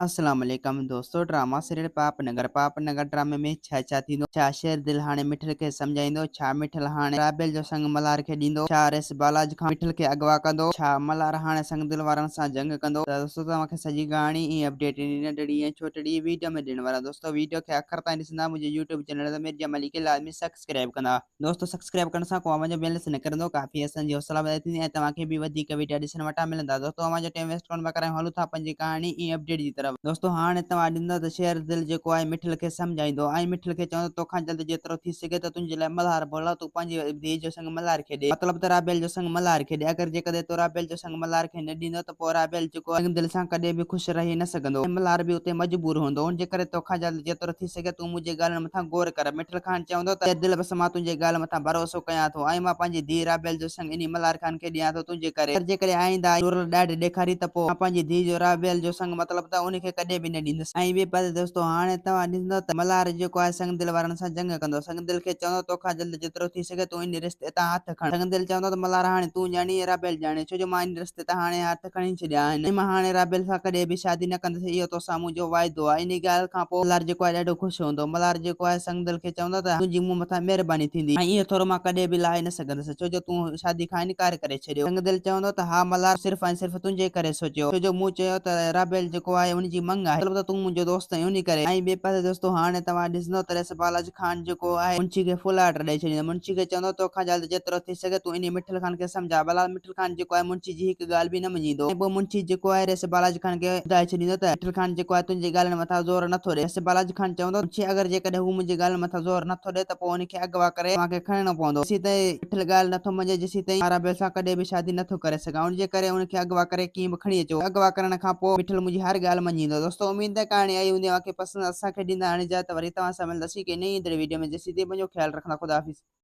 اسلام عليڪم دوستو ڊراما سيريل پاپ نگر پاپ نگر ڊرامي ۾ ڇا ڇا ٿيندو ڇا شير دل هاڻي مٺل کي سمجهائيندو ڇا مٺل هاڻي رابيل جو سڱ ملهار کي ڏيندو ڇا ريس بالاج کان مٺل کي اغوا ڪندو ڇا ملهار هاڻي سنگ دل وارن سان جنگ ڪندو ته دوستو توهان کي سڄي ڪهاڻي ۽ اپڊيٽ انهي ننڍڙي ۽ ڇوٽڙي ويڊيو ۾ ڏيڻ وارا دوستو ويڊيو کي آخر تائين ڏسندا منهنجي يوٽيوب چينل ضمير جمالي کي لازمي سبسڪرائب ڪندا. دوستو سبسڪرائب ڪرڻ سان ڪو اوهان جو بيلنس نه ڪرندو ڪافي اسان جي حوصلا افزائي ٿيندي ۽ توهان کي به وڌيڪ ويڊيا ڏسڻ وٽان ملندا دوستو اوهان جو ٽيم ويسٽ ڪونه پيا ڪرايون هلون ٿا پنهنجي ڪهاڻي ۽ اپڊيٽ جي طرف دوستو هاڻي توهان ڏسندا ته شير دل جيڪو آهي مٺل کي سمجهائيندو ۽ مٺل کي چوندو توکان جلد جيترو ٿي سگهي ته تنهنجي لاء ملهار ڀولا تون پنهنجي ڌيء جو سڱ ملهار کي ڏي مطلب ته رابيل جو سڱ ملهار کي ڏي اگر جيڪڏهن تون رابيل جو سڱ ملهار کي نه ڏيندو ته پوء رابيل جيڪو آهي دل سان ڪڏهن به خوش رهي نه سگهندو ۽ ملهار به اتي مجبور هوندو ان جي ڪري توکان جلد جيترو ٿي سگهي تون منهنجي ڳالهين مٿان غور ڪر. مٺل خان چوندو ته اي دل بس مان تنهنجي ڳالهه مٿان ڀروسو ڪيان ٿو ۽ مان پنهنجي ڌيء رابيل جو سڱ انهي ملهار خان کي ڏيان ٿو تنهنجي ڪري. پر جيڪڏهن آئنده نورل ڏاڍ ڏيکاري ته پوء مان پنهنجي ڌيء جو رابيل جو سڱ مطلب ته ان کي ڪڏهن به نه ڏيندس. ۽ ٻئي پاسي دوستو هاڻي توهان ڏسندؤ ته ملهار جيڪو آهي سنگدل وارن سان جنگ ڪندو. سنگدل کي چوندو توکان جلد جيترو ٿي سگهي تون انهي رشتي تان هٿ کڻ. سنگدل چوندو ته ملهار هاڻي تون ڄاڻين يا رابيل ڄاڻي ڇو جو مان انهي رشتي تان هاڻي هٿ کڻي ڇڏيا آهن ۽ مان هاڻي رابيل سان ڪڏهن به شادي نه ڪندس اهو توسان منهنجو واعدو آهي. انهي ڳالهه کان پوء ملهار جيڪو آهي ڏاڍو خوش هوندو. ملهار جيڪو آهي سنگدل کي چوندو ته تنهنجي مون مٿان مهرباني ٿيندي ۽ اهو ٿورو مان ڪڏهن به لاهي نه سگهندس ڇو جو تون شادي کان انڪار ڪري ڇڏيو. سنگدل چوندو ته ها ملهار صرف ۽ صرف تنهنجي ڪري سوچيو ڇو جو مون چيو ته رابيل جيڪو آهي ان جي مڱ آهي مطلب ته تون منهنجو دوست آهين انهي ڪري. ۽ ٻئي پاسي دوستو هاڻي توهان ڏسندو ته ريس بالاچ خان جيڪو آهي منشي کي فل آرڊر ڏئي ڇڏيندو. منشي کي چوندو توکان جلد جيترو ٿي سگهي تون انهي مٺل خان کي سمجهاء. بلال مٺل خان جيڪو آهي منشي جي هڪ ڳالهه به نه مڃيندو ۽ پوء منشي جيڪو آهي ريس بالاجي خان کي ٻڌائي ڇڏيندو ته مٺل خان جيڪو آهي تنهنجي ڳالهين مٿان زور نه ٿو ڏي. ريس بالاجي خان چوندو منشي اگر جيڪڏهن هو منهنجي ڳالهين مٿان زور نه ٿو ڏي ته پوء ان کي اغوا ڪري توهان کي کڻڻو پوندو. جيسيتائين مٺل ڳالهه نه ٿو مڃي جيسيتائين مان رابيل سان ڪڏهن به شادي نه ٿو ڪري سگهان ان جي ڪري ان کي اغوا ڪري ڪيئن به کڻي اچو. اغوا ڪرڻ کان پوء مٺل منهنجي هر ڳالهه مڃيندو. دوستو اميد ته ڪهاڻي آئي هوندي اوهان کي پسند اسان کي ڏيندا هاڻي اجازت وري توهان سان ملنداسين ڪنهن نئين ايندڙ ويڊيو ۾ جيسيتائين پنهنجو خيال رکندا خدا حافظ.